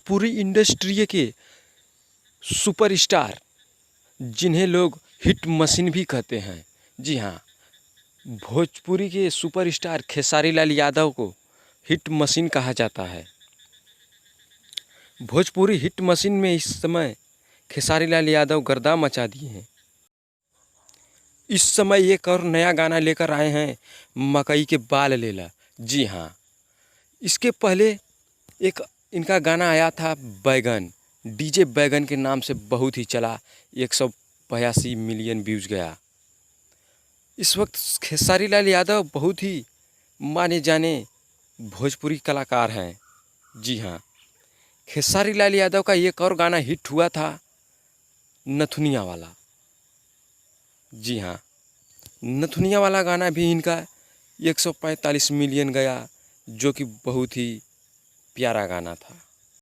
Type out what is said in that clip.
Bhojpuri industry के superstar, जिन्हें लोग हिट मशीन भी कहते हैं। जी हाँ, भोजपुरी के सुपरस्टार खेसारी लाल यादव को हिट मशीन कहा जाता है। भोजपुरी हिट मशीन में इस समय खेसारी लाल यादव गर्दा मचा दिए हैं। इस समय एक और नया गाना लेकर आए हैं, मकई के बाल लेला। जी हाँ, इसके पहले एक इनका गाना आया था बैगन, डीजे बैगन के नाम से बहुत ही चला, 182 मिलियन व्यूज गया। इस वक्त खेसारी लाल यादव बहुत ही माने जाने भोजपुरी कलाकार हैं। जी हाँ, खेसारी लाल यादव का एक और गाना हिट हुआ था, नथुनिया वाला। जी हाँ, नथुनिया वाला गाना भी इनका 145 मिलियन गया, जो कि बहुत ही प्यारा गाना था।